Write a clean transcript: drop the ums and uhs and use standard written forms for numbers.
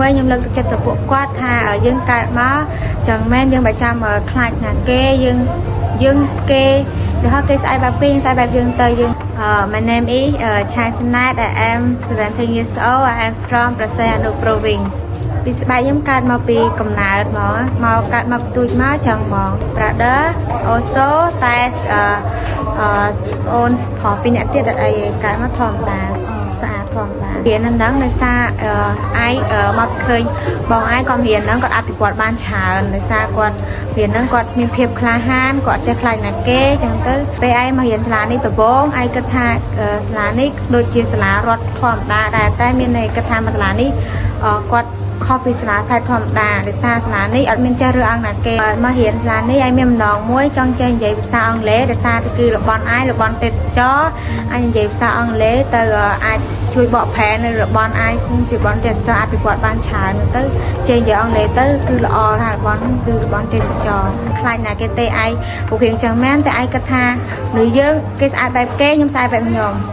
វិញខ្ញុំលើកទឹកចិត្តទៅពួកគាត់ថាយើងកើតមកចឹងមែនយើងបើចាំខ្លាចណាគេយើងយើងគេទៅហៅគេស្អែកបែបគេយើងស្អែកបែបយើងទៅយើង My name is Chai Sanat. I am 17 years old. I am from Preah Sihanouk province. ពីស្បែកខ្ញុំកើតមកពីកំណើតមកមកកើតមកទូចមកចឹងហ្មង brother also តែអឺអឺអូនប្រុសពីរនាក់ទៀតអត់អីទេកើតមកធម្មតាស្អាតធម្មតារៀនហ្នឹងដោយសារអឺអាយមកឃើញបងអាយគាត់រៀនហ្នឹងគាត់អភិវឌ្ឍបានច្រើនដោយសារគាត់រៀនហ្នឹងគាត់មានភាពក្លាហានគាត់ចេះខ្លាចណាគេចឹងទៅពេលអាយមករៀនសាលានេះដំបូងអាយគិតថាសាលានេះដូចជាសាលារដ្ឋធម្មតាដែរតែមានន័យគិតថាមកសាលានេះគាត់ខុសពីសាលាផ្នែកធម្មតាដោយសារសាលានេះអត់មានចេះរើសអើងណាគេមករៀនសាលានេះឯងមានម្ដងមួយចង់ចេះនិយាយភាសាអង់គ្លេសដោយសារគឺរបន់អាយរបន់ទេសចរអាចនិយាយភាសាអង់គ្លេសទៅអាចជួយបកប្រែនៅរបន់អាយពីរបន់ទេសចរអភិវឌ្ឍបានច្រើនទៅចេះនិយាយអង់គ្លេសទៅគឺល្អថារបន់គឺរបន់ទេសចរខ្លាចណាគេទេឯងពួករៀងចឹងមែនតែឯងគិតថានៅយើងគេស្អាតបែបគេខ្ញុំស្អាតបែបខ្ញុំ។